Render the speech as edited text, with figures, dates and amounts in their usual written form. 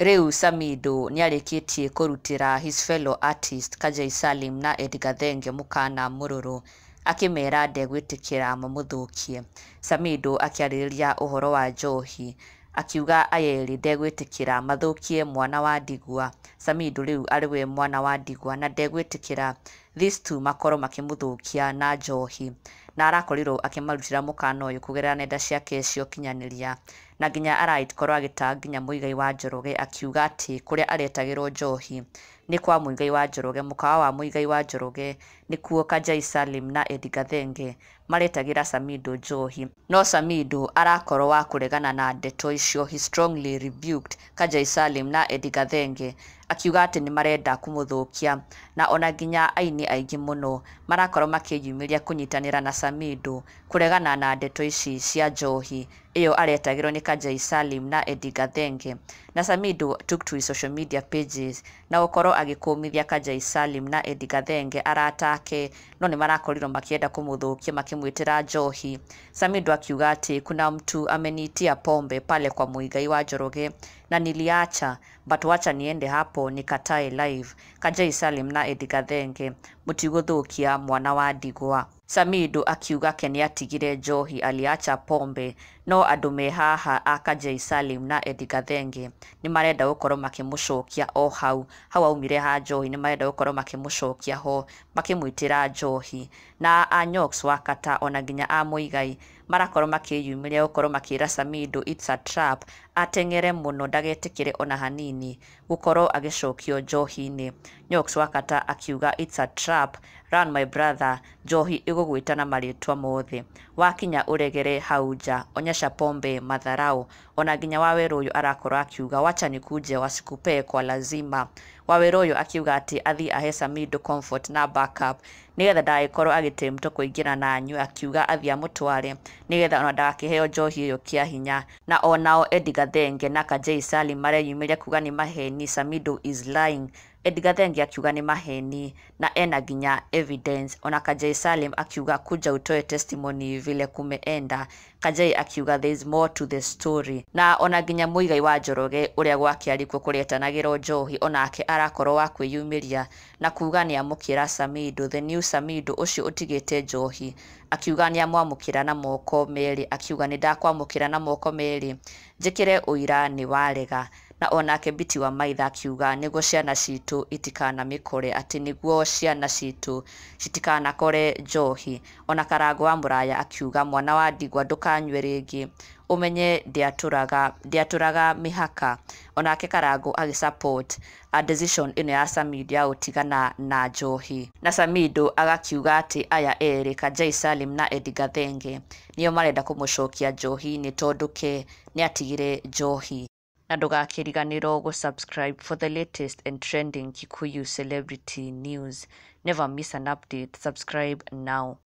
Rĩu Samidoh nĩarĩkĩtie kũrutĩra his fellow artist Kajai Salim na Edgar Gathenge mũkana mũrũrũ akĩmera ndegwĩtĩkĩra mamũthũkie. Samidoh akĩarĩrĩria ũhoro wa njohi akiuga aya erĩ ndegwĩtĩkĩra mathũkie mwana wa ndigwa. Samidoh rĩu arĩ we mwana wa ndigwa na ndegwĩtĩkĩra these two makorwo makĩmũthũkia na njohi, na arakorirwo akĩmarutĩra mũkana ũyũ kũgerera nenda ciake cia ũkinyanĩria, na nginya arakorwo agĩta nginya Muigai wa Njoroge akiuga atĩ kũrĩa aretagĩrwo njohi nĩ kwa Muigai wa Njoroge, mũkawa wa Muigai wa Njoroge nĩkuo Kajai Salim na Eddie Gathenge maretagĩra Samidoh njohi. No Samidoh arakorwo wa kũregana na ndeto icio. He strongly rebuked Kajai Salim na Eddie Gathenge akiuga atĩ nĩ marenda kũmũthũkia, na ona nginya aini aingĩ mũno marakorwo makĩyumĩria kũnyitanĩra na Samidoh kũregana na ndeto ici cia njohi ĩyo aretagĩrwo nĩ Kajai Salim na Eddie Gathenge. Na Samidoh took to his social media pages na gũkorwo agĩkũmithia Kajai Salim na Eddie Gathenge arata ake, no nĩ marakorirwo makĩenda kũmũthũkia makĩmwĩtĩra njohi. Samidoh akiuga atĩ kuna mtu ameniitia pombe pale kwa Muigai wa Njoroge na niliacha, but wacha niende hapo nikatae live. Kajai Salim na Eddie Gathenge mũtigũthũkia mwana wa ndigwa. Samidoh akiuga ke nĩatigire njohi, aliacha pombe, no andũ me haha a Kajai Salim na Eddie Gathenge nĩ marenda gũkorwo makĩmũcokia o hau hau aumire ha njohi, nĩ marenda gũkorwo makĩmũcokia ho makĩmwĩtĩra njohi. Na a Nyox Wakata ona nginya a Muigai marakorwo makĩyumĩria gũkorwo makĩra Samidoh it's a trap, ateng'ere mũno ndagetĩkĩre ona hanini gũkorwo agĩcokio njohi-inĩ. Nyox Wakata akiuga it's a trap, run my brother, njohi ĩgũgwĩta na marĩtwa mothe, wakinya ũregere hau nja, onyesha pombe madharau. Ona nginya Waweru ũyũ arakorwo akiuga wacha nikuje wasikupee kwa lazima. Waweru ũyũ akiuga atĩ athiĩ ahe Samidoh comfort na backup nĩgetha ndagagĩkorwo agĩtempt kũingĩra na anyue, akiuga athiĩ amũtware nĩgetha ona ndagakĩheo njohi ĩyo kĩa hinya. Na onao Eddie Gathenge na Kajai Salim mareyumĩria kuga nĩ maheni, Samidoh is lying. Eddie Gathenge akiuga nĩ maheni na ena nginya evidence. Ona Kajai Salim akiuga kuja utoe testimony vile kumeenda. Kajai akiuga there is more to the story. Na ona nginya Muigai wa Njoroge ũrĩa gwake arĩkuo kũretanagĩrwo njohi onake arakorwo wa kwĩyumĩria na kuga nĩamũkĩra Samidoh, the new Samidoh ũcio ũtigĩte njohi, akiuga nĩamwamũkĩra na moko merĩ, akiuga nĩndakwamũkĩra na moko merĩ njĩkĩre ũira nĩ warega. Na onake Biti wa Maitha akiuga nĩguo ciana citũ itikanamĩkore, atĩ nĩguo ciana citũ citikanakore njohi. Ona Karango wa Mũraya akiuga mwana wa ndigwa ndũkanyue rĩngĩ, ũmenye ndĩatũraga ndĩatũraga mĩhaka. Onake Karango agĩ support a decision ĩno ya Samidoh ya gũtigana na njohi. Na Samidoh agakiuga atĩ aya erĩ Kajai Salim na Eddie Gathenge nĩo marenda kũmũcokia njohi-inĩ tondũ ke nĩatigire njohi. Na ndũgakĩriganĩrwo gũ-subscribe for the latest and trending Kikuyu celebrity news. Never miss an update. Subscribe now.